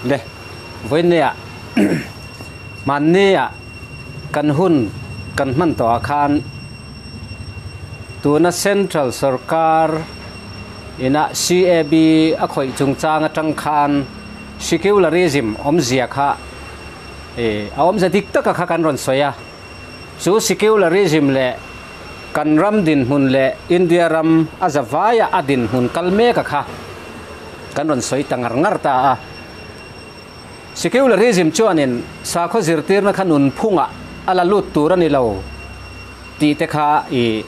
Le vawinia hmannia kan hun kan hman tawhah khan tuna central sorkar ina CAB a khawih chungchang atang khan secularism awmzia kha a awmzia dik taka kha kan rawn sawi a. Chu secularism leh kan ram dinhmun leh India ram a zavaia a dinhmun kal mek a kha kan rawn sawi ta ngar ngar ta a. Secularism chuanin sakhaw zirtirna kha nunphungah a la lut tur a ni lo tih te kha i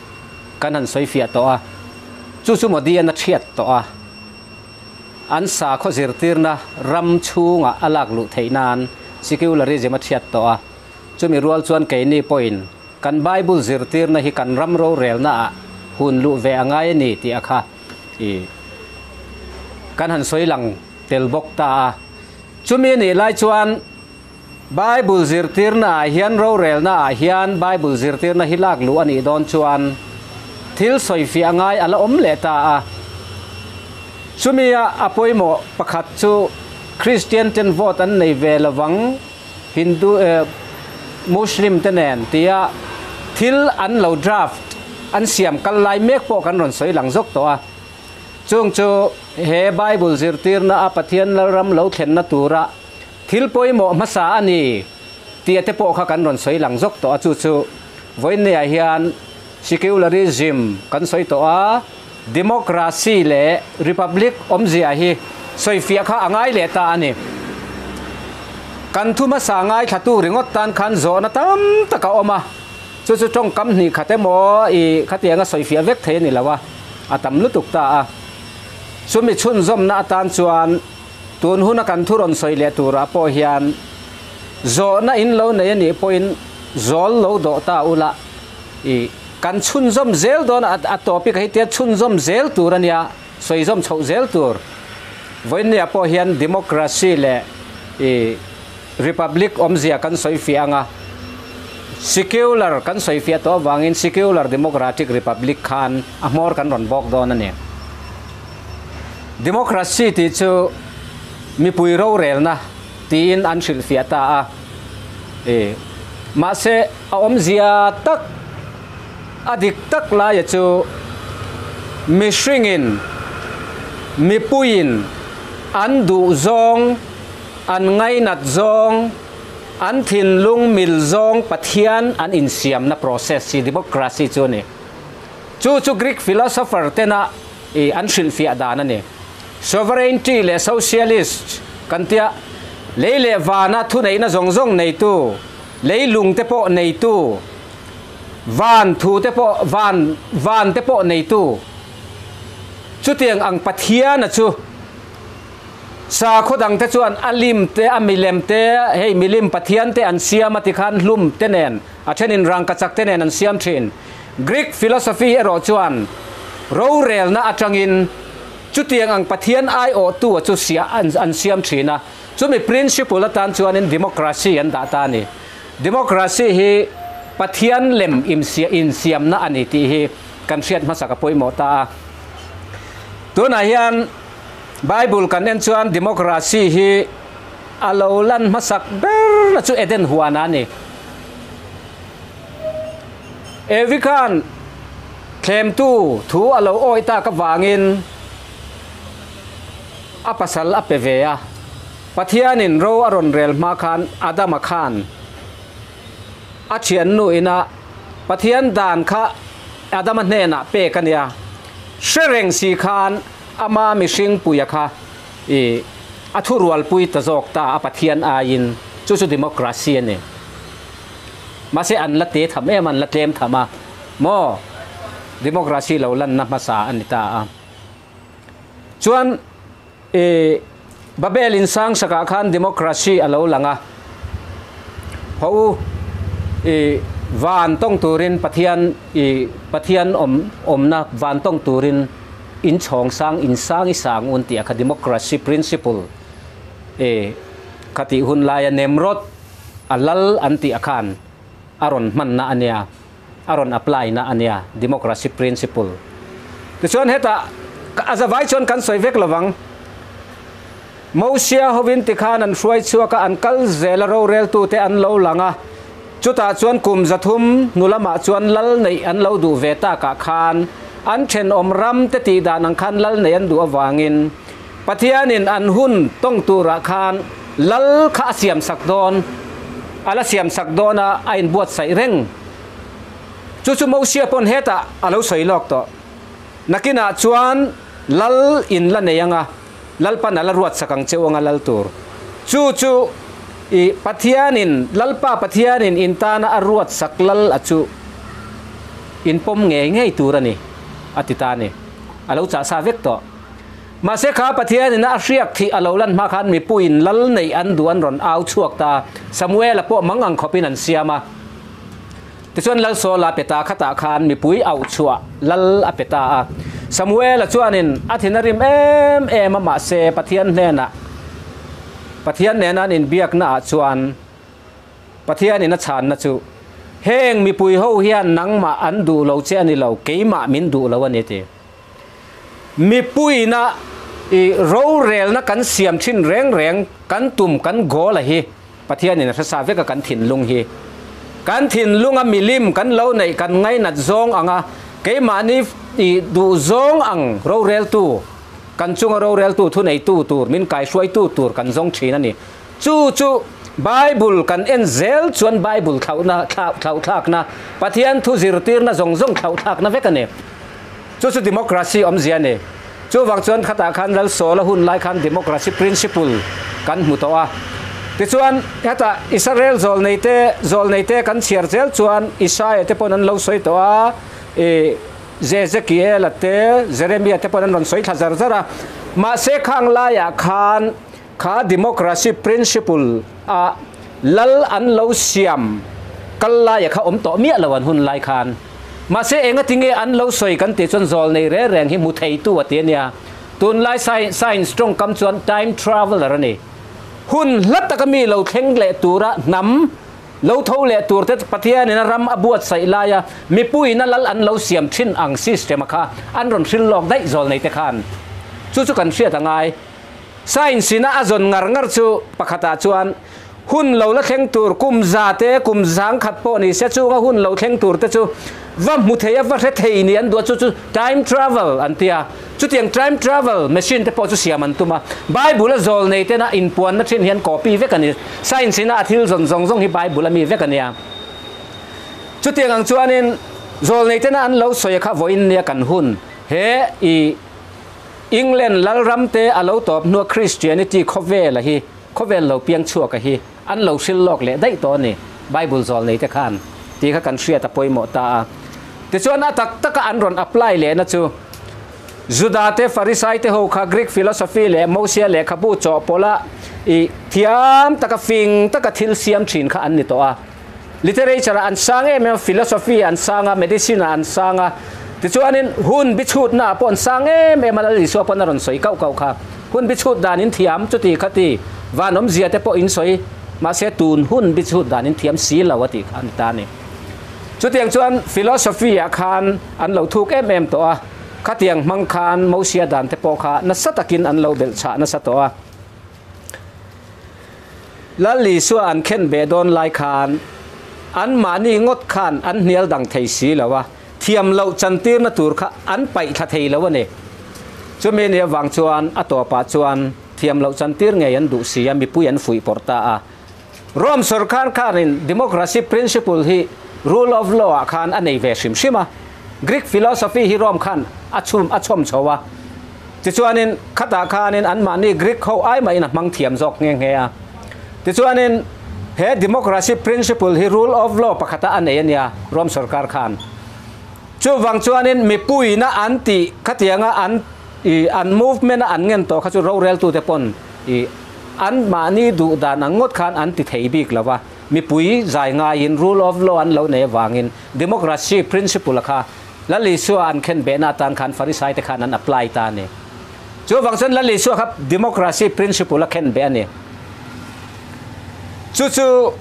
kan han sawi fiah tawh a. Chu chu Modi-an a thiat tawh a. An sakhaw zirtirna ram chhungah a lak luh theih nan secularism a thiat tawh a. Chumi rual chuan keini pawhin kan Bible zirtirna hi kan ram rorelnaah hun luh ve a ngai a ni tih a kha i kan han sawi lang tel bawk ta a. Chumi a nih lai chuan Bible zirtirnaah hian rorelnaah hian Bible zirtirna hi lak luh a nih dawn chuan thil sawifiah ngai a la awm leh ta a. Chumia a pawimawh pakhat chu Kristian ten vote an nei ve lovang. Hindu eh Muslim te nen tia thil an lo draft an siam kal lai mek pawh kan rawn sawi lang zawk tawh a. Chung chu he Bible zirtirna a Pathian Lalram lo thlenna tura thil pawimawh hmasa a ni tih te pawh kha kan rawn sawi lang zawk tawh a. Chu chu vawiinniah hian secularism kan sawi tawh a, democracy leh republic awmzia hi sawifiah kha a ngai leh ta a ni. Kan thu hmasa ngaithlatu ringawt tan khan zawhna tam tak a awm a, chu chu tawngkam hnih khat emaw i khatianga sawifiah vek thei a ni lo a, a tam lutuk ta a. Chumi chhunzawmna atan chuan tun huna kan thu rawn sawi leh turah pawh hian zawhna in lo nei a nih pawhin zawl lo dawh ta ula i Kan chhunzawm zel dawn a, a topic hi tia chhunzawm zel tur a nia, sawizawm chhoh zel tur. Vawiinniah pawh hian democracy leh i republic awmzia kan sawifiah ang a, secular kan sawifiah tawh avangin secular democratic republic khan a hmawr kan rawn bawk dawn a ni. Democracy tih chu mipui rorelna tiin an hrilhfiah ta a, i mahse, A awmzia tak, a dik tak laia chu mihringin, mipuiin an duh zawng, an ngainat zawng, an thinlung mil zawng Pathian an insiamna process hi democracy chu a ni. Chu chu Greek philosopher tena i an hrilhfiah dan a ni. Sovereignty leh socialist kan tia lei leh vana thuneihna zawng zawng neitu, Leilung te pawh neitu, van thu te pawh van van te pawh neitu, chutiang ang Pathiana chu sakhaw dang te chuan a lim te a milem te hei milim Pathian te an siam a tikhan hlum te nen a thenin rangkachak te nen an siam thin. Greek philosophy erawh chuan rorelna atangin chutiang ang Pathian aiawhtu a chu sia an siam thin a. Chumi principle atan chuanin democracy an dah ta a ni. Democracy hi Pathian lem insiamna a ni tih hi kan hriat hmasak a pawimawh ta a. Tunah hian Bible kan en chuan democracy hi a lo lan hmasak ber na chu Eden huanah a ni. Evi khan thlemtu thu a lo awih tak avangin, A pasal a pe ve a. Pathianin ro a rawn rel hma khan Adama khan a thiannu ina Pathian dan kha Adama hnenah pek a nia. Hre reng si khan ama mihring puia kha i a thurualpui ta zawk ta a Pathian aiin. Chu chu democracy a ni. Mahse an la te tham em a, an la tlem tham a maw? Democracy lo lanna hmasa a ni ta a. Chuan i Babel in sang sakah khan democracy a lo lang a, haw u i van tawng turin Pathian i Pathian awm awmna van tawng turin in chhawng sang in sang i sang un tih a kha democracy principle i khatih hun laia Nemrod a lal an tih a khan a rawn hmanna a nia. a rawn apply na a nia, democracy principle. Tichuan hetah a zavai chuan kan sawi vek lovang. Mosia hovin tikhan an hruai chhuak a, an kal zel a, roreltute an lo lang a, chutah chuan kum 300 hnu lamah chuan lal neih an lo duh ve takah khan an thenawm ram te tih dan ang khan lal neih an duh avangin Pathianin an hun tawng turah khan lal kha a siamsak dawn, a la siamsak dawn a, a inbuatsaih reng. Chu chu Mosia pawn hetah a lo sawi lawk tawh. Nakinah chuan lal in la nei ang a, Lalpan a la ruatsak ang cheu anga lal tur. Chu chu i Pathianin, Lalpa Pathianin in tana a ruatsak lal a chu in pawm ngei ngei tur a ni, a ti ta a ni. A lo chah sa vek tawh. Mahse kha Pathianin a hriak thih a lo lan hma khan mipuiin lal neih an duh an rawn au chhuak ta. Samuela pawh mang ang khawpin an siam a. Tichuan Lal Saula pe ta khatah khan mipui auh chhuah lal a pe ta a. Samuela chuanin a thin a rim em em a, mahse Pathian hnenah, Pathian nena an inbiakna ah chuan Pathianin a chhanna chu, Heng mipui ho hian nangmah an duh lo che a ni lo, keimah min duh lo a ni ti. Mipuina i rorelna kan siam thin reng reng kan tum kan goal a hi Pathianin a hresa vek a kan thinlung hi. Kan thinlunga milim kan lo neih kan ngainat zawng anga keimahni i duh zawng ang roreltu, kan chunga roreltu thuneitu tur min kaihruaitu tur kan zawng thin a ni. Chu chu Bible kan en zel chuan Bible thlauhna thlauhthlakna, Pathian thu zirtirna zawng zawng thlauhthlakna vek a ni. Chu chu democracy awmzia a ni. Chuvang chuan khatah khan Lal Sawla hun lai khan democracy principle kan hmu tawh a. Tichuan hetah Israel zawlneite zawlneite kan chhiar zel chuan Isaia te pawn an lo sawi tawh a, ih Jezekiela te Jeremia te pawn an rawn sawi thla zar zar a. Mahse khang laiah khan kha democracy principle a lal an lo siam kal laia kha awm tawh miah lo an hun lai khan. Mahse enga tinge an lo sawi kan tih chuan zawl nei reng reng hi hmu theitu a ti a nia. Tunlai science tawngkam chuan time traveller a ni. Hun hla taka mi lo thleng leh tura hnam lo tho leh tur te Pathianin a ram a buatsaih laia mipuiin a lal an lo siam thin ang system a kha an rawn hrilh lawk daih zawl nei te khan. Chu chu kan hriat a ngai. Science ina a zawn ngar ngar chu pakhatah chuan hun lo la thleng tur kum za te, kum zang khat pawh ni se chunga hun lo thleng tur te chu va hmu thei a, va hre thei ni an duh a, chu chu time travel an ti a. Chutiang time travel machine te pawh chu siam an tum a. Bible a zawl nei tena inpuanna thin hian copy vek a ni. Science ina a thil zawn zawng zawng hi Bible a mi vek a nia. Chutiang ang chuanin zawl nei tena an lo sawi a kha vawiin nia kan hun he i England lalram te a lo tawp hnua Christianity khawvela hi, khawvel lo piang chhuaka hi an lo hril lawk leh daih tawh a ni, Bible zawl nei te khan tih kha kan hriat a pawimawh ta a. Tichuan a tak taka an rawn apply lehna chu Juda te, Farisai te ho kha Greek philosophy leh Mosia lehkhabu chawhpawlha i thiam taka fing taka thil siam thin kha an ni tawh a. Literature ah an sang em em a, philosophy ah an sang a, medicine ah an sang a, tichuanin hun bi chhutna ah pawh an sang em em a, Lal Isua pawn a rawn sawi kauh kauh kha. Hun bi chhut dan in thiam chuti kha ti, van awmzia te pawh in sawi, mahse tun hun bi chhut dan in thiam si lo a tih kha a ni ta a ni. Chutiang chuan philosophy ah khan an lo thuk em em tawh a, khatiang hmang khan Mosia dan te pawh kha nasa takin an lo belhchhah nasa tawh a. Lal Isua an khen beh dawn lai khan anmahni ngawt khan an hnial dang thei si lo a, thiam loh chantirna tur kha an paih thla thei lo a ni. Chumi ni avang chuan a tawpah chuan thiam loh chantir ngei an duh si a, mipui an fuih pawrh ta a. Rome sorkar khanin democracy principle hi rule of law ah khan a nei ve hrim hrim a, Greek philosophy hi Rome khan a chhum a chhawm chho a. Tichuanin khatah khanin anmahni Greek ho ai mahin a hmang thiam zawk nghe nghe a. Tichuanin he democracy principle hi rule of law pakhata a nei a nia Rome sorkar khan. Chuvang chuanin mipuina an tih khatianga an i an movement a an ngen tawh kha chu roreltute pawn i anmahni duh dan ang ngawt khan an ti thei bik lo va. Mipui zai ngaiin rule of law an lo nei avangin democracy principle a kha Lal Isua an khen behna atan khan Farisai te khan an apply ta a ni. Chuvang chuan Lal Isua kha democracy principle a khen beh a ni. Chu chu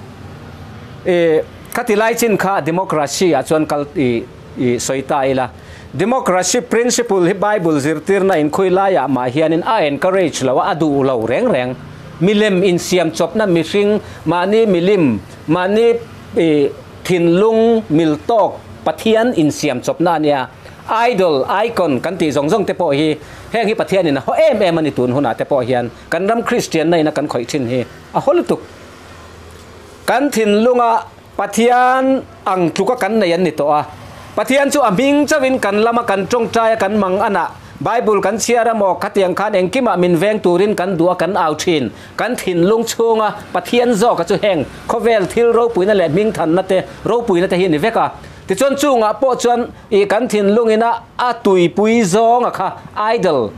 i khati lai chin kha democracy ah chuan kal i i sawi ta ila. Democracy principle hi Bible zirtirna in khawi laiah mah hianin a encourage lo a, a duh lo reng reng. Milem insiam chawpna mihring mahni milim, mahni thinlung mil tawk Pathian insiam chawpna a nia. Idol, icon kan tih zawng zawng te pawh hi heng hi Pathianin a haw em em a ni tun hunah te pawh hian kan ram Kristianna ina kan khawih thin hi a haw lutuk. Kan thinlunga Pathian ang tluka kan nei an ni tawh a. Pathian chu a hming chauhin kan lama kan tawngtai a kan mang anah Bible kan chhiar a maw khatiang khan engkimah min veng turin kan duh a kan au thin. Kan thinlung chhunga Pathian zawka chu heng khawvel thil ropuina leh hmingthanna te ropuina te hi a ni vek a. Tichuan chungah pawh chuan ih kan thinlungina a tuipui zawnga kha idol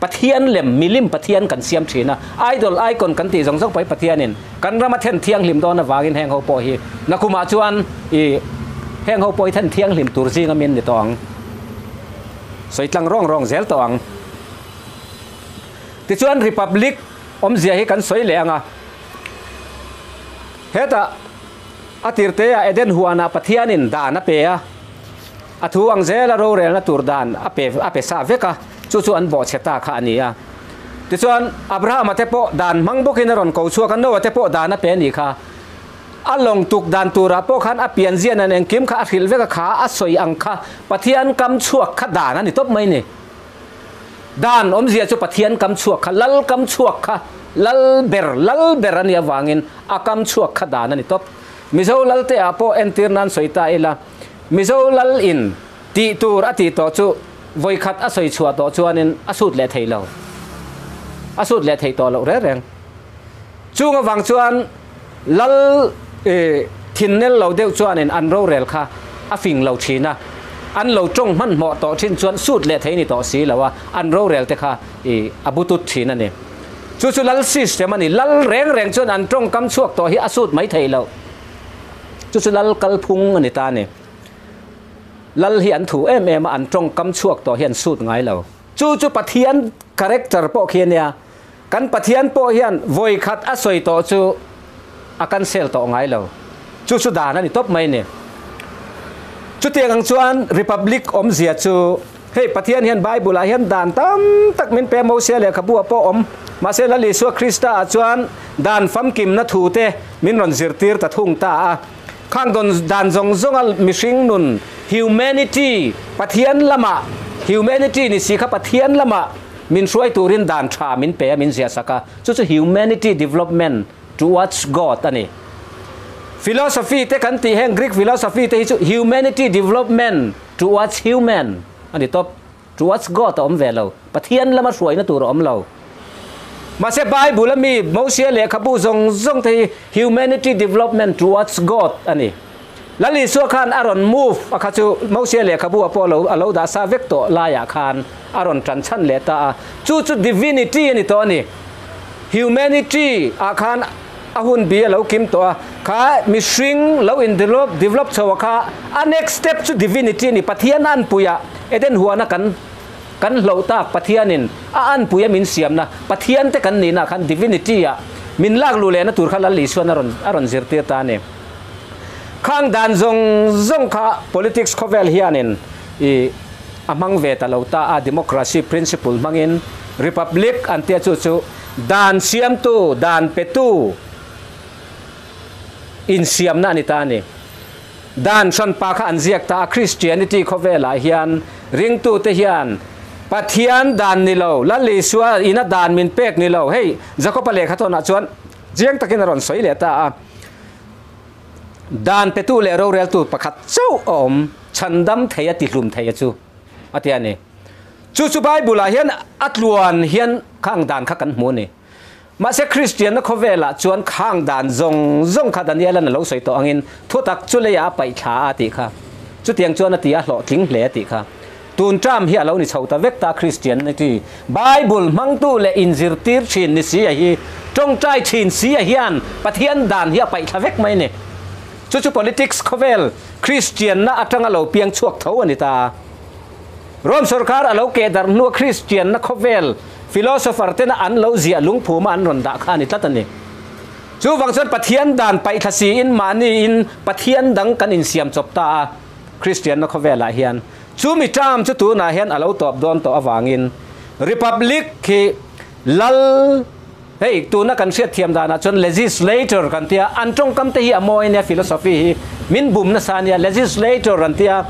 Pathian lem milim Pathian kan siam thin a, idol icon kan tih zawng zawng pawh hi Pathianin kan rama then thianghlim dawn avangin heng ho pawh hi nakumah chuan ih heng ho pawh hi then thianghlim tur zinga min ni tawh ang. Sawi tlang rawng rawng zel tawh ang. Tichuan Republic awmzia hi kan sawi leh ang a, hetah A tirteah Eden huanah Pathianin dan a pe a, a thu ang zela rorelna tur dan a pe a pe sa vek a, chu chu an bawhchhe ta kha a ni a. Tichuan, Abrahama te pawh dan hmang bawkin a rawn ko chhuak a, Noah te pawh dan a pe a nih kha. A lawng tuk dan turah pawh khan a pianzian an engkim kha a hrilh vek a, kha a sawi ang kha Pathian kam chhuak kha dan a ni tawp mai ni. Dan awmzia chu Pathian kam chhuak kha, lal kam chhuak kha, lal ber, lal ber a nih avangin a kam chhuak kha dan a ni tawp. Mizo lalte ah pawh entir nan sawi ta ila, Mizo lal in tih tur a tih tawh chu vawikhat a sawi chhuah tawh chuanin a sut leh thei lo, a sut leh thei tawh loh reng reng. Chung avang chuan Lal thinnel lo deuh chuanin an rorel kha a fing lo thin a, an lo tawng hmanhmawh tawh thin chuan sut leh thei ni tawh si lo a, an rorel te kha a butut thin a ni. Chu chu lal system a ni, lal reng reng chuan an tawngkam chhuak tawh hi a sut mai thei lo. Chu chu lal kalphung a ni ta a ni. Lal hi an thu em em a, an tawngkam chhuak tawh hi an sut ngai lo. Chu chu Pathian character pawh khi a nia. Kan Pathian pawh hian vawi khat a sawi tawh chu a cancel tawh ngai lo. Chu chu dan a ni tawp mai ni. Chutiang ang chuan Republic awmzia chu hei Pathian hian Bible ah hian dan tam tak min pe Mosia lehkhabu ah pawh awm. Mahse Lal Isua Krista ah chuan dan famkimna thu te min rawn zirtir ta thung ta a. Khang dawn dan zawng zawnga mihring nun, humanity, Pathian lamah, humanity ni si kha Pathian lamah min hruai turin dan tha min pe a, min ziah sak a, chu chu humanity development towards God a ni. Philosophy te kan tih heng Greek philosophy te hi chu humanity development towards human a ni tawp. Towards God a awm ve lo. Pathian lama hruaina tur a awm lo. Mahse Bible a mi Mosia lehkhabu zawng zawng te hi humanity development towards God a ni. Lal Isua khan a rawn move a kha chu Mosia lehkhabu ah pawh a lo a lo dah sa vek tawh laiah khan a rawn tan chhan leh ta a. Chu chu divinity a ni tawh a ni. Humanity ah khan a hun bi a lo kim tawh a. Kha mihring lo in develop develop chho a kha a next step chu divinity a ni. Pathian a anpuiah Eden huana kan kan hloh tak Pathianin a anpuia min siamna Pathian te kan nihna khan divinity ah min lak luh lehna tur kha Lal Isuan a rawn a rawn zirtir ta a ni. Khang dan zawng zawng kha politics khawvel hianin i a hmang ve ta lo ta a, democracy principle hmangin republic an tia chu chu dan siamtu, dan petu insiamna a ni ta a ni. Dan hranpa kha an ziak ta a, Christianity khawvelah hian ringtute hian Pathian dan ni lo, Lal Isua ina dan min pek ni lo, hei Jakoba lehkha tawnah chuan chiang takin a rawn sawi leh ta a, dan petu leh roreltu pakhat chauh a awm, chhandam thei a tihlum thei a chu a ti a ni. Chu chu Bible-ah hian a tluan hian khang dan kha kan hmu a ni. Mahse Kristianna khawvelah chuan khang dan zawng zawng kha Daniela'n a lo sawi tawh angin thutak chu leiah a paih thla a tih kha. Chutiang chuan a ti a hlawhtling hle a tih kha. Tun term hi a lo ni chho ta vek ta Kristianity Bible hmangtu leh inzirtir thin ni si a hi tawngtai thin si a hian Pathian dan hi a paih thla vek mai ni. Chu chu politics khawvel Kristianna atanga lo piang chhuak tho a ni ta. Rome sorkar a lo keh darh hnua Kristianna khawvel philosopher tena an lo ziah lungphuma an rawn dah kha a ni tlat a ni. Chuvang chuan Pathian dan paihthla siin mahniin Pathian dang kan insiam chawp ta a Kristianna khawvelah hian. Chu mi term chu tunah hian a lo tawp dawn tawh avangin Republic hi lal hei tuna kan hriat thiam danah chuan legislator kan tia an tawngkam te hi a mawi ania philosophy hi min bum nasa ania legislator an tia a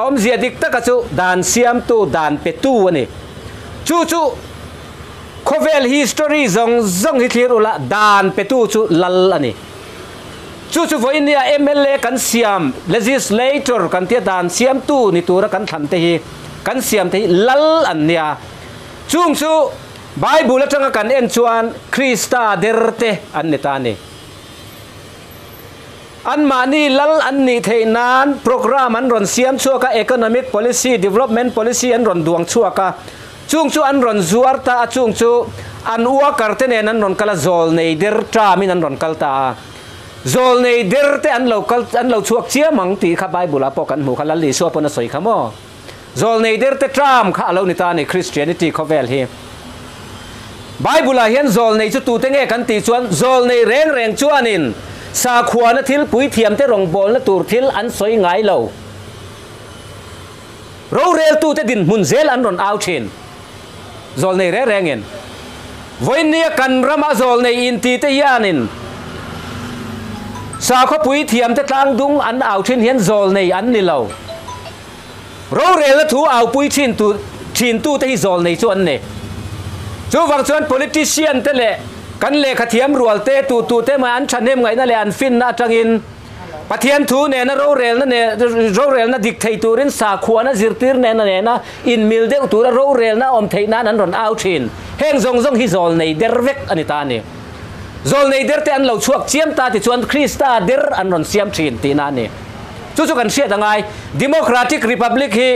awmzia dik taka chu dan siamtu dan petu a ni. Chu chu khawvel history zawng zawng hi thlir ula dan petu chu lal a ni. Chu chu vawinia mla kan siam legislator kan tia dan siamtu ni tura kan thlan te hi kan siam te hi lal an nia. Chung chu Bible atanga kan en chuan Krista der te an ni ta a ni. Anmahni lal an nih theih nan program an rawn siam chhuak a, economic policy, development policy an rawn duang chhuak a, chung chu an rawn zuar ta a, chung chu an worker te nen an rawn kal a, zawl nei der term-in an rawn kal ta a. Zawl nei der te an lo kal an lo chhuak chiam ang tih kha Bible ah pawh kan hmuh kha, Lal Isua pawn a sawi kha maw? Zawl nei der te term kha a lo ni ta a ni Christianity khawvel hi. Bible ah hian zawl nei chu tute nge kan tih chuan zawl nei reng reng chuanin sakhuana thil puithiam te rawngbawlna tur thil an sawi ngai lo. Roreltute dinhmun zel an rawn au thin. Zawl nei reng rengin. Vawinia kan rama zawl nei inti te hianin sakhaw puithiam te tlangdung an au thin hian zawl nei an ni lo. Rorelna thu aupui thin tu thin tute hi zawl nei chu an ni. Chuvang chuan politician te leh kan lehkha thiam rual te tu tu te mai an thahnem ngaihna leh an finna atangin Pathian thu nena rorelna ne rorelna dik thei turin sakhuana zirtir nena nena inmil deuh tura rorelna awm theih nan an rawn au thin. Heng zawng zawng hi zawl nei der vek a ni ta a ni. Zawl nei der te an lo chhuak chiam ta tichuan Krista der an rawn siam thin tihna a ni. Chu chu kan hriat a ngai. Democratic Republic hi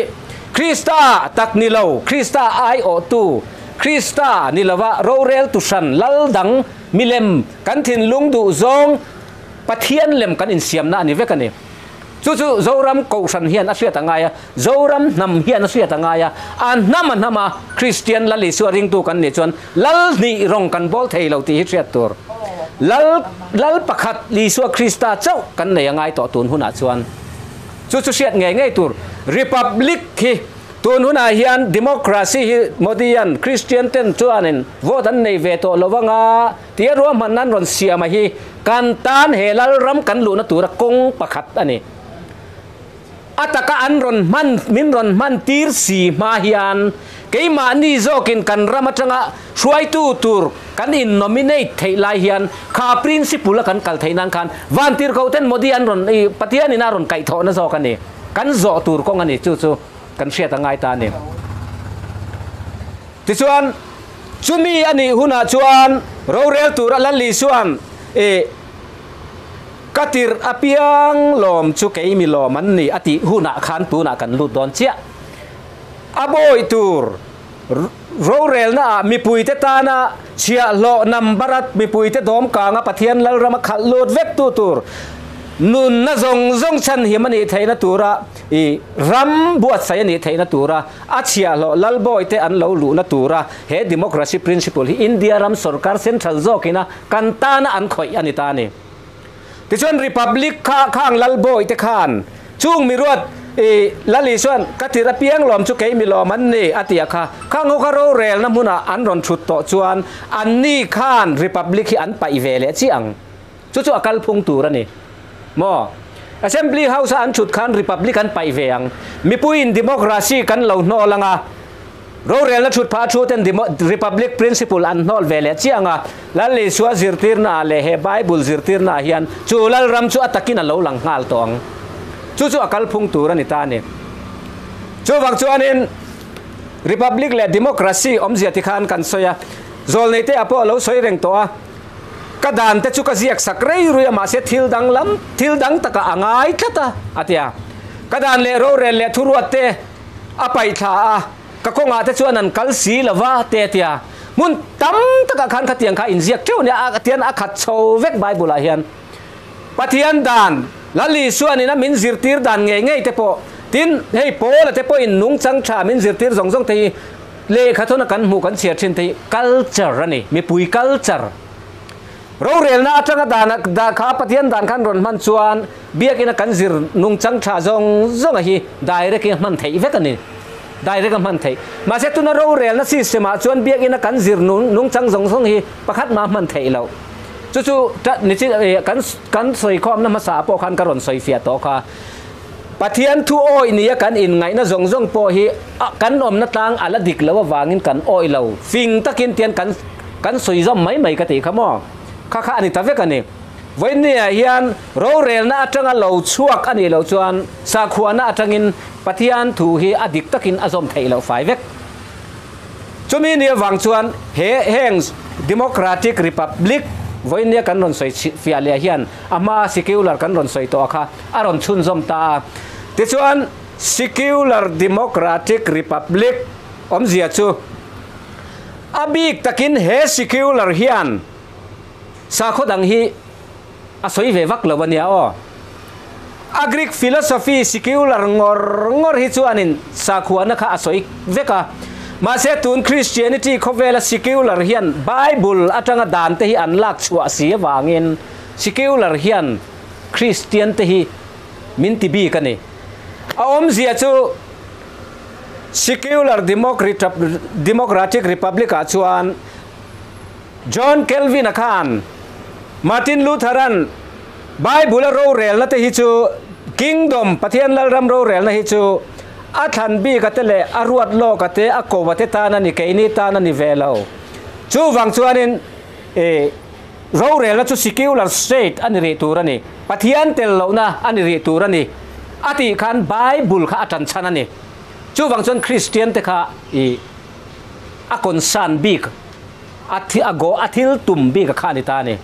Krista tak ni lo, Krista aiawhtu, Krista ni lova roreltu hran lal dang milem kan thinlung duh zawng Pathian lem kan insiamna a ni vek a ni. Chu chu Zoram Kohhran hian a hriat a ngai a, Zoram hnam hian a hriat a ngai a, a hnam a hnam a Kristian Lal Isua ringtu kan nih chuan Lal hnih rawng kan bawl thei lo tih hi hriat tur. Lal Lal pakhat Isua Krista chauh kan nei a ngai tawh tun hunah chuan. Chu chu hriat ngei ngei tur. Republic hi tun hunah hian Democracy hi Modi-a'n Kristian ten chuanin vote an nei ve tawh lo anga tia ruahmanna an rawn siam a hi kan tan he Lalram kan luhna tura kawng pakhat a ni. A taka an rawn hman, min rawn hman tir si hma hian keimahni zawkin kan ram atanga hruaitu tur kan in nominate theih lai hian kha principle a kan kal theih nan khan Vantirhkoh ten Modi an rawn, i Pathian in a rawn kaihthawhna zawk a ni. Kan zawh tur kawng a ni, chu chu kan hriat a ngai ta a ni. Tichuan, chumi a nih hunah chuan rorel tur a Lal Isua'n i Ka tirh apiang lawm chu kei mi lawm an ni a tih hunah khan tunah kan lut dawn chiah. A bawi tur rorelna ah mipuite tana chhiahhlawh number a mipuite dawm kanga Pathian Lalrama khalh lut vek tu tur nunna zawng zawng chhanhim a nih theihna tura i ram buatsaih a nih theihna tura a chhiahhlawh Lalbawite an lo luhna tura he democracy principle hi India ram sorkar central zawkina kan tana an khawih a ni ta a ni. Tichuan Republic kha khang Lalbawi te khan chung mi ruat i Lali chuan ka tir apiang lawm chu kei mi lawm an ni a ti a kha. Khang ho kha rorelna hmunah an rawn thut tawh chuan anni khan Republic hi an paih ve leh chiah ang. Chu chu a kalphung tur a ni. Maw? Assembly House a an thut khan Republic an paih ve ang. Mipuiin democracy kan lo hnawl ang a. Rorelna thut phah thu ten Republic principle an hnawl ve leh chiang a, Lal Isua zirtirna ah leh he Bible zirtirna ah hian chu Lalram chu a takin a lo lang nghal tawh ang. Chu chu a kalphung tur a ni ta a ni. Chuvang chuanin Republic leh Democracy awmzia ti khan kan sawi a, Zawlnei te ah pawh a lo sawi reng tawh a, ka dan te chu ka ziak sak rei rui a mahse thil dang lam thil dang takah a ngai tlat a, a ti a. Ka dan leh rorel leh thuruat te A paih thla a, ka kawngah te chuan an kal si lo va te a ti a. Hmun tam takah khan khatiang kha inziak teuh nia, a tian a khat chho vek Bible ah hian. Pathian dan, Lal Isuanin a min zirtir dan ngei ngei te pawh, tin hei Paula te pawhin nungchang tha min zirtir zawng zawng te hi lehkha thawna kan hmuh kan chhiar thin te hi culture a ni, mipui culture. Rorelna atanga dan da kha Pathian dan khan rawn hman chuan biakina kan zir nungchang tha zawng zawng a hi direct in hman theih vek a ni. Direct a hman theih. Mahse tuna rorelna system ah chuan biakina kan zir nungchang zawng zawng hi pakhat mah hman theih loh. Chu chu ni kan kan sawi khawmna hmasa pawh khan ka rawn sawi fiah tawh kha. Pathian thu awih nia kan inngaihna zawng zawng pawh hi kan awmna tlang a la dik lo avangin kan awih lo. Fing takin tian kan kan sawi zawm mai mai ka tih kha maw? Kha kha a ni ta vek a ni. Vawinia hian rorelna atanga lo chhuak a nih loh chuan sakhuana atangin Pathian thu hi a dik takin a zawm theih loh fai vek. Chumi ni avang chuan he heng Democratic Republic vawinia kan rawn sawi fiah leh hian a hma secular kan rawn sawi tawh kha a rawn chhunzawm ta a. Tichuan Secular Democratic Republic awmzia chu a bik takin he secular hian sakhaw dang hi a sawi ve vak lo a nia aw. A Greek philosophy secular ngawr ngawr hi chuanin sakhuana kha a sawi vek a. Mahse tun Christianity khawvela secular hian Bible atanga dan te hi an lak chhuah si avangin secular hian Christian te hi min ti bik a ni. A awmzia chu secular Democratic Republic ah chuan John Calvin-a khan Martin Luther-a'n Bible-a rorelna te hi chu Kingdom, Pathian Lalram rorelna hi chu a thlan bik a te leh a ruat lawk a te, a ko a te tan a ni, keini tan a ni ve lo. Chuvang chuanin rorelna chu secular state a ni rih tur a ni, Pathian tel lohna a ni rih tur a ni a tih khan Bible kha a tan chhan a ni. Chuvang chuan Kristian te kha a concern bik a thi a go a thil tum bik a kha a ni ta a ni.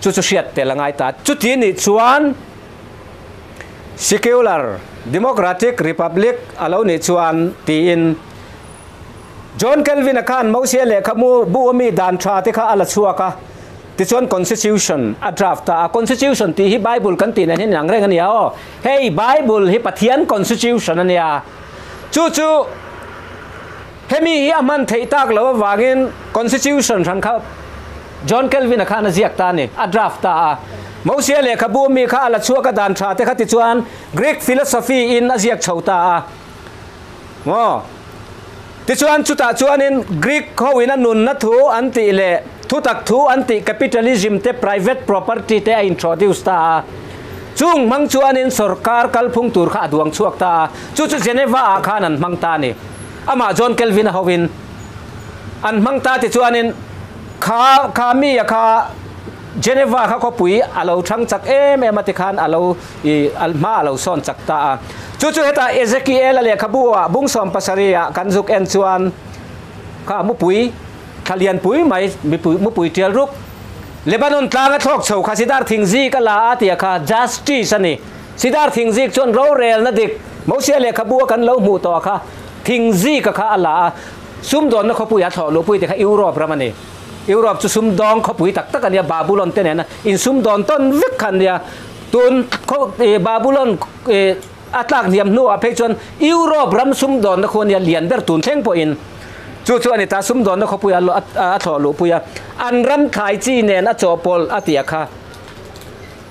Chu chu hriat tel a ngai ta. Chuti nih chuan secular democratic republic a lo nih chuan tiin John Calvin-a khan Mosia lehkhamu bu ami dan tha te kha a la chhuak a. Tichuan constitution a draft ta a. Constitution tih hi Bible kan tih nen hian inang reng a nia aw. Hei Bible hi Pathian constitution a nia. Chu chu Hemi hi a hman theih tak lo avangin Constitution hran kha John Calvin-a khan a ziak ta a ni, a draft ta a. Mosia lehkhabu mi kha a la chhuak a dan tha te kha tichuan Greek philosophy in a ziak chho ta a. Maw? Tichuan chutah chuanin Greek ho in a nunna thu an tih leh thutak thu an tih capitalism te private property te a introduce ta a. Chung hmang chuanin sorkar kalphung tur kha a duang chhuak ta a. Chu chu Geneva ah khan an hmang ta a ni. Amah John Calvin-a hovin an hmang ta ti chuanin kha kha mi a kha Geneva kha khawpui a lo thang chak em em a tikhan a lo i hma a lo sawn chak ta a. Chu chu hetah Ezekiel-a lehkhabu ah bung 70 ah kan zuk en chuan kha mupui thla lianpui mai mipui mupui tial ruk Lebanon tlanga thlawk chho kha sidar thingzik a la a tia kha justice a ni. Sidar thingzik chuan rorelna dik Mosia lehkhabu a kan lo hmuh tawh kha thingzika kha a la a, sumdawnna khawpui a thlawh luhpui te kha Europe ram a ni. Europe chu sumdawng khawpui tak tak a nia, Babulon te nena insumdawn tawn vek kha an nia. Tun Babulon a tlak hniam hnuah phei chuan Europe ram sumdawnna khu a nia lian ber tun thleng pawhin chu chu a ni ta, sumdawnna khawpui a thlawh luhpui a, an ram thlai chi nen a chawhpawlh a tih a kha.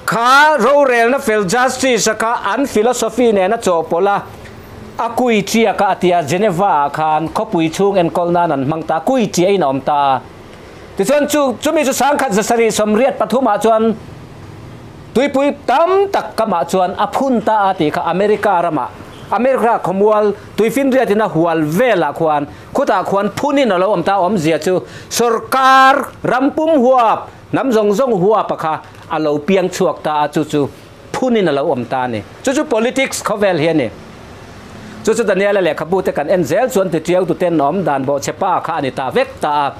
Kha rorelna fel justice a kha an philosophy nen a chawhpawlh a, a kui chiak a a ti a, Geneva ah khan khawpui chhung enkawl nan an hmang ta a, kui chiah in a awm ta a. Tichuan chu chumi chu 1783 ah chuan tuipui tam tak kamah chuan a phun ta a tih kha America ramah, America khawmual tuifinriat in a hual velah khuan khutah khuan phun in a lo awm ta a, awmzia chu sorkar rampum huap hnam zawng zawng huap a kha a lo piang chhuak ta a, chu chu phunin a lo awm ta a ni. Chu chu politics khawvel hi a ni. Chu chu Daniela lehkhabu te kan en zel chuan titiau tuten awm dan bawhchhe pa kha a ni ta vek ta a.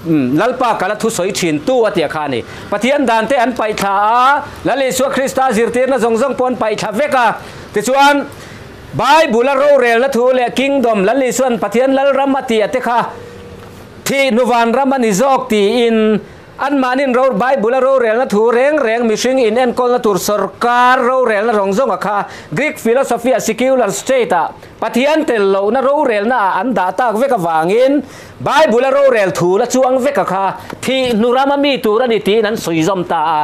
Lalpa kala thusawi thin tu a tia kha a ni. Pathian dan te an paih thla a, Lal Isua Krista zirtirna zawng zawng pawh an paih thla vek a. Tichuan, Bible-a rorelna thu leh Kingdom, Lal Isua'n Pathian Lalram a tih a te kha thih hnuvan ram a ni zawk tiin, Anmahniin ro Bible-a rorelna thu reng reng mihring inenkawlna tur sawrkar rorelna rawng zawnga kha Greek philosophy-a secular state-ah Pathian tel lohna rorelnaah an dah tak vek avangin Bible-a rorel thu la chuang veka kha thih hnu rama mi tur a ni tiin an sawi zawm ta a,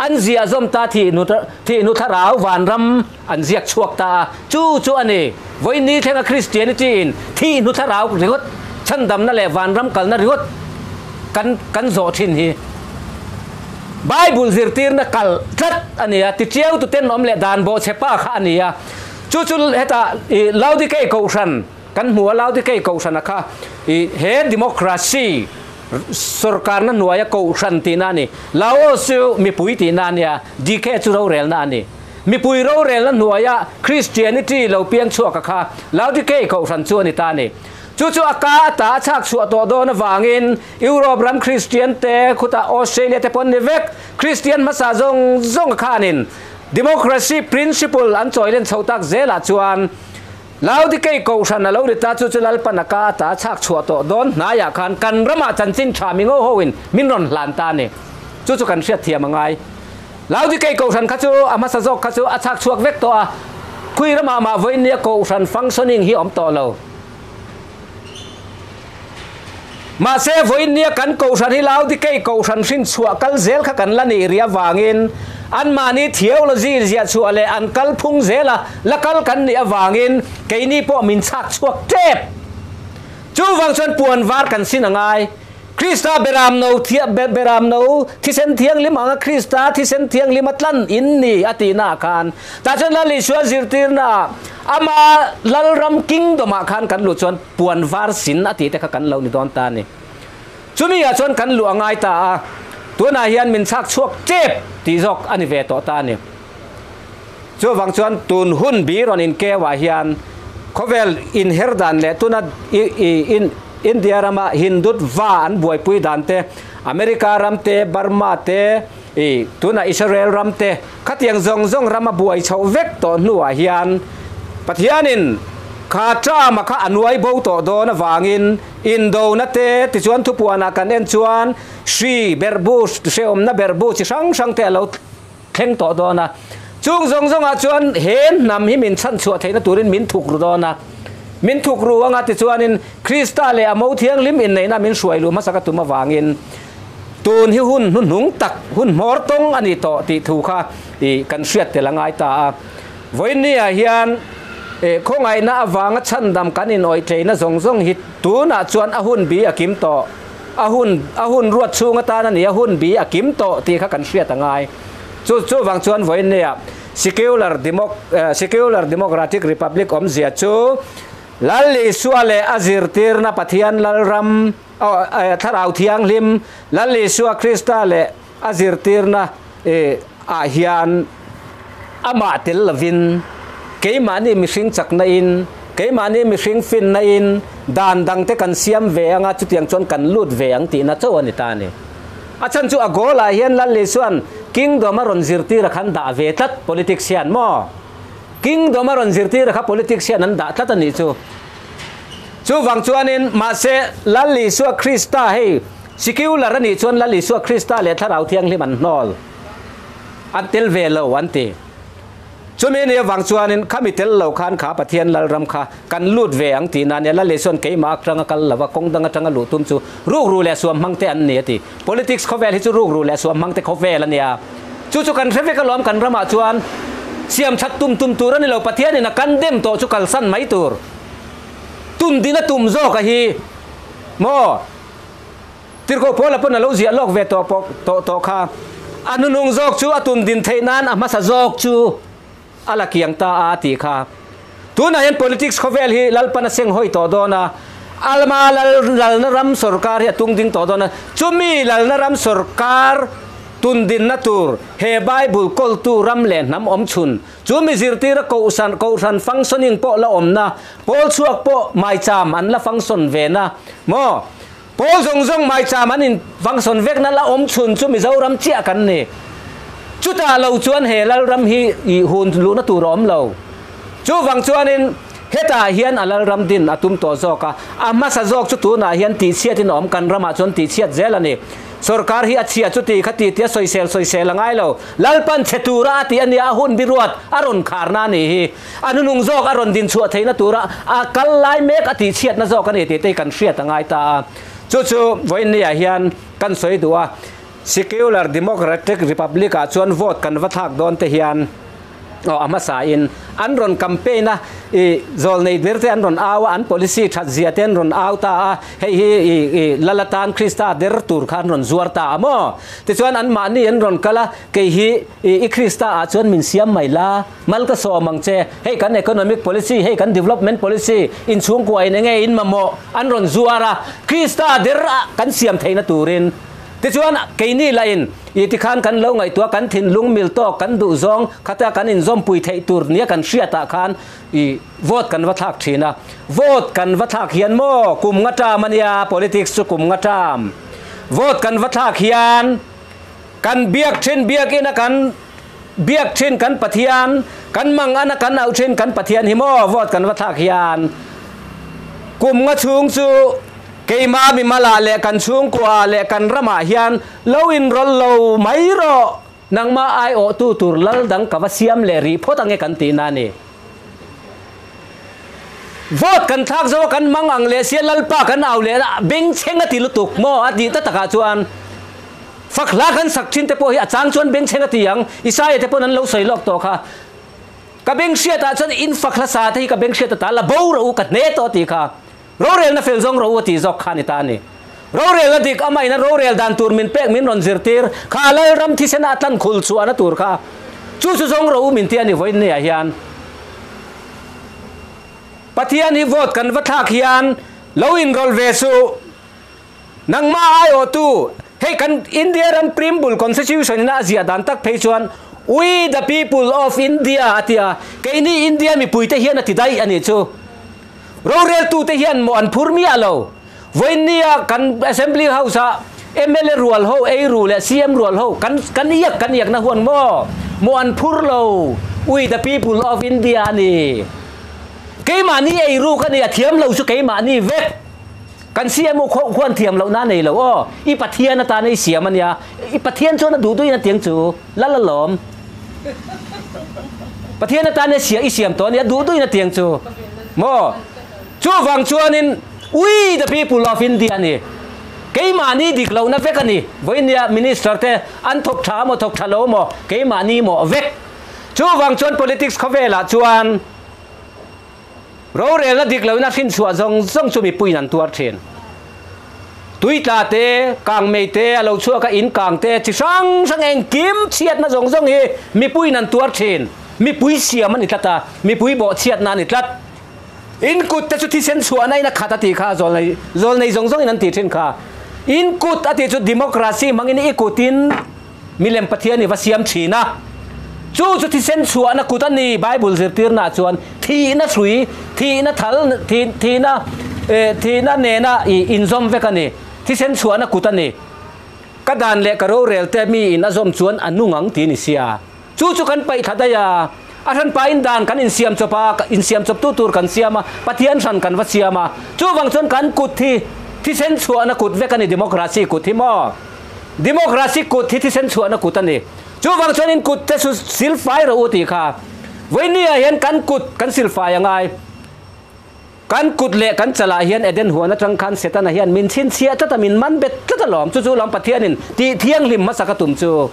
an ziah zawm ta thih hnu thih hnu thlarau vanram an ziak chhuak ta a, chu chu a ni. Vawiin thlenga Christianity-in thih hnu thlarau ringawt chhandamna leh vanram kalna ringawt kan kan zawh thin hi Bible zirtirna kal tlat a ni a, tichiau tuten awm leh dan bawhchhe pa kha a ni a. Chu chu hetah i Laodikei Kohhran kan hmu a, Laodikei Kohhrana kha i he democracy sawrkarna hnuaia Kohhran tihna a ni. Laos chu mipui tihna a nia, DK chu rorelna a ni. Mipui rorelna hnuaia Christianity lo piang chhuak a kha Laodikei Kohhran chu a ni ta a ni. Chu chu a ka ata a chhak chhuah tawh dawn avangin Europe ram Christian te, khutah Australia te pawn ni vek, Christian hmasa zawng zawng khanin Democracy principle an chawi len chho tak zelah chuan Laodikei Kohhran a lo ri ta, chu chu Lalpan a ka ata a chhak chhuah tawh dawn hnaiah khan kan ramah chanchin tha mi ngo hoin min rawn hlan ta a ni. Chu chu kan hriat thiam a ngai. Laodikei Kohhran kha chu a hmasa zawk kha chu a chhak chhuak vek tawh a, khui ramah mah vawiin nia Kohhran functioning hi a awm tawh lo. Mahse, vawiin nia kan Kohhran hi Laodikei Kohhran hrin chhuah kal zel kha kan la nih rih avangin anmahni theology ziah chhuah leh an kal phung zela la kal kan nih avangin keini pawh min chhak chhuak tep. Chuvang chuan puan var kan sin a ngai. Krista beram no beram no thisen thianghlim anga Krista thisen thianghlim a tlan in ni a tihna ah khan tah chuan Lal Isua zirtirna ah ama Lalram Kingdom ah khan kan luh chuan puan var sin a tih te kha kan lo ni dawn ta a ni. Chumi ah chuan kan luh a ngai ta a, tunah hian min chhak chhuak tep tih zawk a ni ve tawh ta a ni. Chuvang chuan tun hun bi rawn inkeu ah hian khawvel inher dan leh tuna India rama Hindutva an buaipui dan te, America ram te, Burma te, tuna Israel ram te khatiang zawng zawng rama buai chhoh vek tawh hnuah hian Pathianin kha term-a kha a nuai bo tawh dawn avangin indona te tichuan thupuanah kan en chuan hri berhbu hrehawmna berhbu chi hrang hrang te a lo thleng tawh dawn a, chung zawng zawngah chuan he hnam hi min chhanchhuah theihna turin min thuk ru dawn a, min thuk ru anga tichuanin Krista leh a mo thianghlim inneihna min hruai luh hmasa ka tum avangin tun hi hun hnuhnung tak, hun hmawr tawng a ni tawh tih thu kha i kan hriat tel a ngai ta a. Vawiinniah hian khawngaihna avanga chhandam kan inawih tleina zawng zawng hi tunah chuan a hun bi a kim tawh. A hun, a hun ruat chhung atan a ni, a hun bi a kim tawh tih kha kan hriat a ngai. Chu, chuvang chuan vawiinnia Secular Democ, Secular Democratic Republic awmzia chu Lal Isua leh a zirtirna Pathian Lalram, Thlarau Thianghlim, Lal Isua Krista leh a zirtirna ah hian amah tel lovin keimahni mihring chakna in, keimahni mihring finna in dan dangte kan siam ve anga chutiang chuan kan lut ve ang tihna chauh a ni ta a ni. A chhan chu a goal ah hian Lal Isua'n Kingdom a rawn zirtir a khan dah ve tlat politics hian maw? Kingdom a rawn zirtir a kha politics hian an dah tlat a nih chu. Chuvang chuanin mahse Lal Isua Krista hei Secular a nih chuan Lal Isua Krista leh Thlarau Thianghlim an hnawl, an tel ve lo an ti. Chumi ni avang chuanin khami tel lo khan kha Pathian Lalram kha kan lut ve ang tihna a nia. Lal Isua'n keimah atanga kal lova kawng dang atanga luh tum chu rukru leh suam hmangte an ni a ti. Politics khawvel hi chu rukru leh suam hmangte khawvel a nia. Chu chu kan hre vek alawm kan ramah chuan siam that tum tum tur a ni lo. Pathianin a condemn tawh chu kalsan mai tur. Tum din a tum zawk a hi maw? Tirhkoh Paula pawn a lo ziah lawk ve tawh pawh tawh tawh kha. A hnunung zawk chu a tun din theih nan a hmasa zawk chu a la kiang ta a a tih kha. Tunah hian politics khawvel hi Lalpan a seng hawi tawh dawn a, alma lal lalna ram sawrkar hi a tung ding tawh dawn a, chumi lalna ram sawrkar tun dinna tur he Bible kawltu ram leh hnam awm chhun Chu mi zirtira kohhran kohhran functioning pawh la awmna, pawl chhuak pawh maicham an la function ve na maw? Pawl zawng zawng maicham an in function vekna la awm chhun chu Mizoram chiah kan ni. Chutah lo chuan he Lalram hi i hun luhna tur a awm lo. Chuvang chuanin hetah hian a Lalram din a tum tawh zawk a, a hmasa zawk chu tunah hian tihchhiatin a awm, kan ramah chuan tihchhiat zel a ni. Sorkar hi a chhia chuti kha ti tia sawisel sawisel a ngai lo. Lalpan chhe tura a tih a nia, a hun biruat a rawn kharna a nih hi. A hnunung zawk a rawn din chhuah theihna tura a kal lai mek a tihchhiatna zawk a ni tih te hi kan hriat a ngai ta a. Chu chu vawiinniah hian kan sawi duh a, Secular Democratic Republic ah chuan vote kan va thlak dawn te hian, Aw a hmasa in an rawn campaign a, i zawlnei ber te an rawn au a, an policy that zia te an rawn au ta a, hei hi i i Lal atan Krista der tur kha an rawn zuar ta a maw? Tichuan an mahni an rawn kal a, kei hi i i Krista ah chuan min siam mai la, mal ka sawm ang che, hei kan economic policy, hei kan development policy, inchhungkua in enge in mamawh an rawn zuar a, Krista der a kan siam theihna turin. Tichuan, keini lahin i tikhan kan lo ngaihtuah, kan thinlung mil tawk, kan duhzawng khata kan inzawmpui theih tur nia kan hriatah khan i vote kan va thlak thin a. Vote kan va thlak hian maw kum nga ṭam a nia, politics chu kum nga ṭam. Vote kan va thlak hian kan biak thin biakina kan biak thin kan Pathian, kan mangana kan auh thin kan Pathian hi maw vote kan va thlak hian kum nga chhung chu Keimah mimalah leh kan chhungkuaah leh kan ramah hian lo inrawlh lo mai rawh, nangmah aiawhtu tur lal dang ka va siam leh rih phawt ange kan tihna a ni. Vote kan thlak zo a kan mang ang leh sia Lalpa kan au leh a bengchheng a ti lutuk maw a tih ta takah chuan fak hla kan sak thin te pawh hi a chang chuan bengchheng a ti ang, Isaia te pawn an lo sawi lawk tawh kha. Ka benghriatah chuan in fak hla sa te hi ka benghriat ata la bo rawh u ka hne tawh a tih kha. Rorelna fel zawng rawh u a tih zawk kha a ni ta a ni. Rorelna dik amahin a rorel dan tur min pek min rawn zirtir kha Lalram thisena a tlan khul chhuahna tur kha chu chu zawng rawh u min ti a ni vawiin nia hian. Pathian hi vote kan va thlak hian lo inrawlh ve suh. Nangmah aiawhtu hei kan India ram Preamble Constitution ina a ziah dan tak phei chuan We the people of India a ti a, keini India mipuite hian a ti daih a nih chu. Roreltute hian maw an phur miah lo. Vawiinnia kan Assembly House ah mla rual ho, ei ru leh CM rual ho kan kan iak kan iakna huan maw maw an phur lo. We the people of India a ni. Keimahni ei ruk a ni, a thiam lo chu keimahni vek. Kan CMO khaw khuan thiam loh na nei lo aw, i Pathian atana i siam a nia, i Pathian chuan a duh duhin a tiang chu lal alawm. Pathian atana i siam tawh a nia, a duh duhin a tiang chu maw. Chuvang chuanin we the people of India a ni, keimahni dik lohna vek a ni, vawinia minister te an thawk tha maw thawk tha lo maw keimahni maw vek. Chuvang chuan politics khawvelah chuan Rorelna dik loin a hrinchhuah zawng zawng chu mipuiin an tuar thin. Tuitla te, kangmei te, a lo chhuak a in kang te, chi hrang hrang engkim chhiatna zawng zawng hi mipuiin an tuar thin. Mipui siam a ni tlat a, mipui bawhchhiatna a ni tlat. In kut te chu thisen chhuahna in a khat a tih kha zawlnei zawlnei zawng zawngin an tih thin kha. In kut a tih chu democracy hmangin i kutin Milem Pathian i va siam thin a, chu chu thisen chhuahna kut a ni. Bible zirtirnaah chuan thihna hrui, thihna thal, thihna, thihna nena i inzawm vek a ni. Thisen chhuahna kut a ni. Ka dan leh ka rorel te miin a zawm chuan a nung ang ti ni sia. Chu chu kan paih thla daih a, a hranpain dan kan insiam chawp a, insiam chawptu tur kan siam a, Pathian hran kan va siam a. Chuvang chuan kan kut hi thisen chhuahna kut vek a ni, democracy kut hi maw? Democracy kut hi thisen chhuahna kut a ni. Chuvang chuan in kut te chu silfai rawh u tih kha. Vawinia hian kan kut kan silfai a ngai. Kan kut leh kan chalah hian Eden huan atang khan Setana hian min chhinchhiah tlat a, min man bet tlat alawm. Chu chu lam Pathianin tih thianghlim hmasa ka tum chu.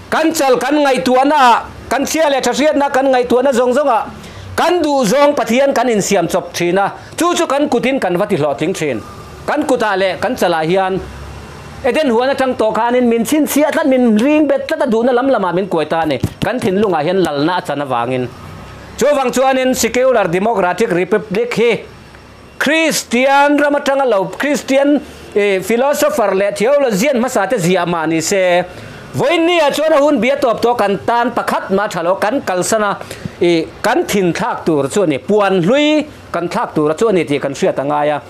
Kan chal kan ngaihtuahna ah, kan chhia leh tha hriatna kan ngaihtuahna zawng zawng ah kan duh zawng Pathian kan insiam chawp thin a, chu chu kan kutin kan va ti hlawhtling thin. Kan kutah leh kan chalah hian Eden huan atang tawh khanin min chhinchhiah tlat, min ring bet tlat a, duhna lam lamah min kuai ta a ni. Kan thinlungah hian lalna a chan avangin. Chuvang chuanin Secular Democratic Republic hi Kristian ram atanga lo Kristian philosopher leh theologian hmasa te ziah mah ni se, vawiinniah chuan a hun bia tawp tawh kan tan pakhat mah tha lo kan kalsan a, kan thin thlak tur chu a ni, puan hlui kan thlak tur a chu a ni tih kan hriat a ngai a.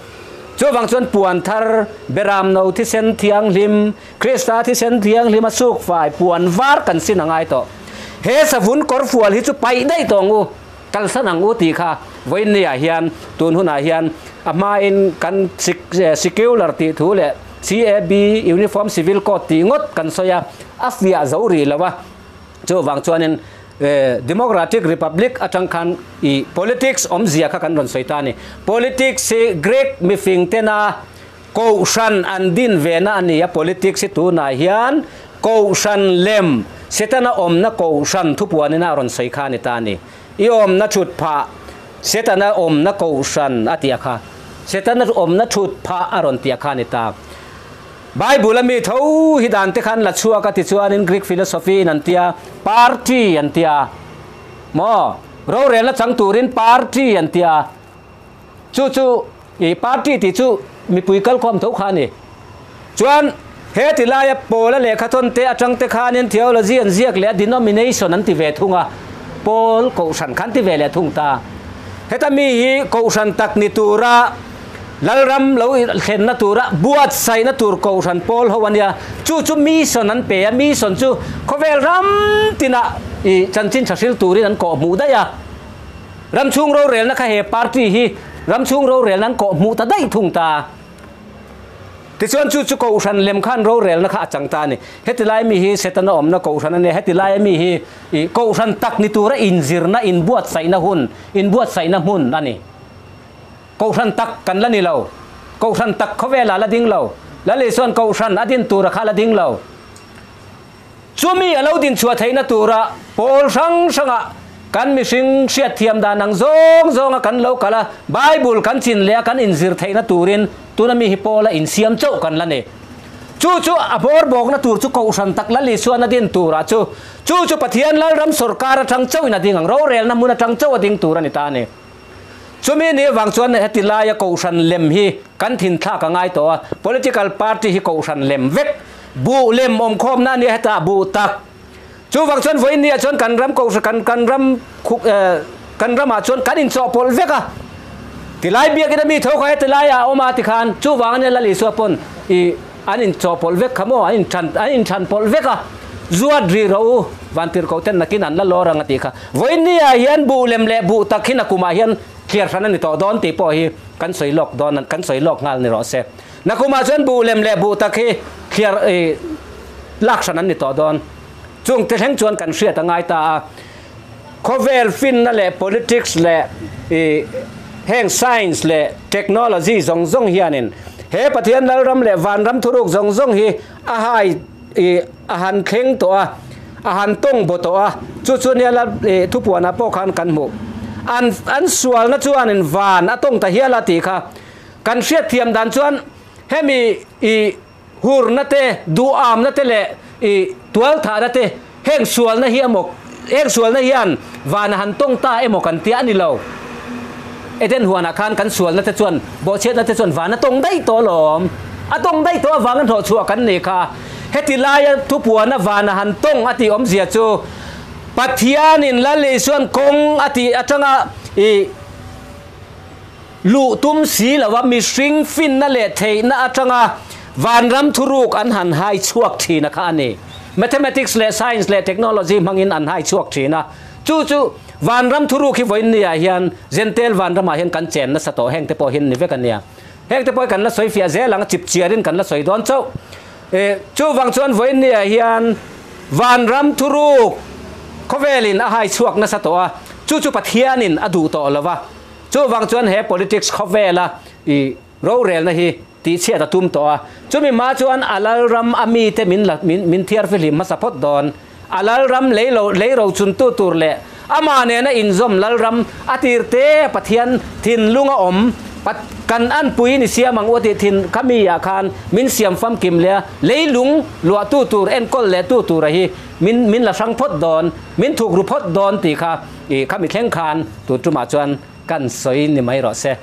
Chuvang chuan puan thar, Beram no thisen thianghlim, Krista thisen thianghlim a suk fai puan var kan sin a ngai tawh. He savun kawrfual hi chu paih daih tawh ang u, kalsan ang u tih kha vawiinniah hian tun hunah hian a hmain kan secular tih thu leh CAB Uniform Civil Code tih ngawt kan sawi a, a fiah zo rih lo a. Chuvang chuanin Democratic Republic atang khan i politics awmzia kha kan rawn sawi ta a ni. Politics hi Greek mifing tena kohhran an din vena a ni a, politics hi tunah hian kohhran lem, Setana awmna kohhran thupuanina a rawn sawi kha a ni ta a ni. I awmna thut phah, Setana awmna kohhran a tih a kha. Setana awmna thut phah a rawn tih a kha a ni ta. Bible a mi tho hi dan te khan la chhuak a ti chuanin Greek philosophy in an tia, party an tia. Maw? Rorelna chang turin party an tia. Chu chu i party tih chu mipui kalkhawm tho kha a ni. Chuan he ti laia Paula lehkhathawn te atang te khanin theology an ziak leh a denomination an ti ve thung a, Paul kohhran khan ti ve leh thung ta. Heta mi hi kohhran tak ni tura Lalram lo thlenna tura buatsaihna tur kohhran pawl ho a nia. Chu chu mission an pe a, mission chu khawvel ram tinah i chanchin tha hril turin an kawh hmuh daih a. Ram chhung rorelna kha he party hi ram chhung rorelna an kawh hmuh ta daih thung ta. Tichuan chu chu kohhran lem khan rorelna kha a chang ta a ni. Heti lai mi hi Setana awmna kohhran a nia, heti laia mi hi i kohhran tak ni tura inzirna, inbuatsaihna hun, inbuatsaihna hmun a ni. Kohhran tak kan la ni lo. Kohhran tak khawvelah la ding lo. Lal Isua'n kohhran a din tura kha la ding lo. Chumi a lo din chhuah theihna tura pawl hrang hranga kan mihring hriatthiam dan ang zawng zawnga kan lo kal a, Bible kan chin leh a kan inzir theihna turin tuna mi hi pawla insiam chauh kan la ni. Chu chu a bawr bawkna tur chu kohhran tak Lal Isua'n a din turah chu chu chu Pathian Lalram sawrkar atang chauhin a ding ang, rorelna hmun atang chauh a ding tur a ni ta a ni. Chumi ni avang chuan heti laia kohhran lem hi kan thinthlak a ngai tawh a, political party hi kohhran lem vek, buh lem awmkhawmna a nia hetah buh tak. Chuvang chuan vawiin niah chuan kan ram kohhran kan kan ram kan ramah chuan kan inchawhpawlh vek a, tilai biakin a mi tho kha heti laiah a awm a tikhan chuvang ania Lal Isua pawn i an inchawhpawlh vek kha maw an inthan an inthanpawlh vek a, zuat rih rawh u, vantirhkoh ten nakin an la lawr ang a tih kha. Vawiin niah hian buh lem leh buh tak hi nakumah hian thliar hran a ni tawh dawn tih pawh hi kan sawi lawk dawn kan sawi lawk nghal ni rawh se. Nakumah chuan buh lem leh buh tak hi thliar ih lak hran an ni tawh dawn. Chung te thleng chuan kan hriat a ngai ta a. Khawvel finna leh politics leh ih heng science leh technology zawng zawng hianin he Pathian Lalram leh Vanram thuruk zawng zawng hi a hai ih a han thleng tawh a, a han tawng baw tawh a, chu chu nia la ih thupuanah pawh khan kan hmuh. An an sualna chuanin van a tawng ta hial a tih kha kan hriatthiam dan chuan hemi ih hurna te, duhamna te leh ih tualthahna te heng sualna hi emaw heng sualna hian van a han tawng ta emaw kan tia a ni lo. Eden huanah khan kan sualna te chuan bawhchhiatna te chuan van a tawng daih tawh alawm. A tawng daih tawh avanga hnawhchhuah kan nih kha. Heti laia thupuana van a han tawng a tih awmzia chu Pathianin Lal Isua'n kawng a tih atanga ih Luh tum si lova mihring finna leh theihna atanga vanram thuruk an han hai chhuak thin a kha a ni. Mathematics leh science leh technology hmangin an hai chhuak thin a. Chu chu vanram thuruk hi vawiin niah hian Zentel vanramah hian kan chen nasa tawh heng te pawh hian ni vek a nia. Heng te pawh hi kan la sawi fiah zel ang a, chip chiarin kan la sawi dawn chauh. Chuvang chuan vawiin niah hian vanram thuruk khawvelin a hai chhuak nasa tawh a, chu chu Pathianin a duh tawh lova. Chuvang chuan he politics khawvela i rorelna hi tihchhiat a tum tawh a, chumi hma chuan a lalram a mite min la min min thiar fihlim hmasa phawt dawn. A lalram lei lo lei rochuntu tur leh amah nena inzawm lalram a tir te Pathian thinlung a awm Pat kan anpui ni siam ang u a tih thin kha mi ah khan min siam famkim leh a leilung luahtu tur enkawl leh tu tura hi min min la hrang phawt dawn min thuk ru phawt dawn tih kha I khami thleng khan tun tumah chuan kan sawi ni mai rawh se.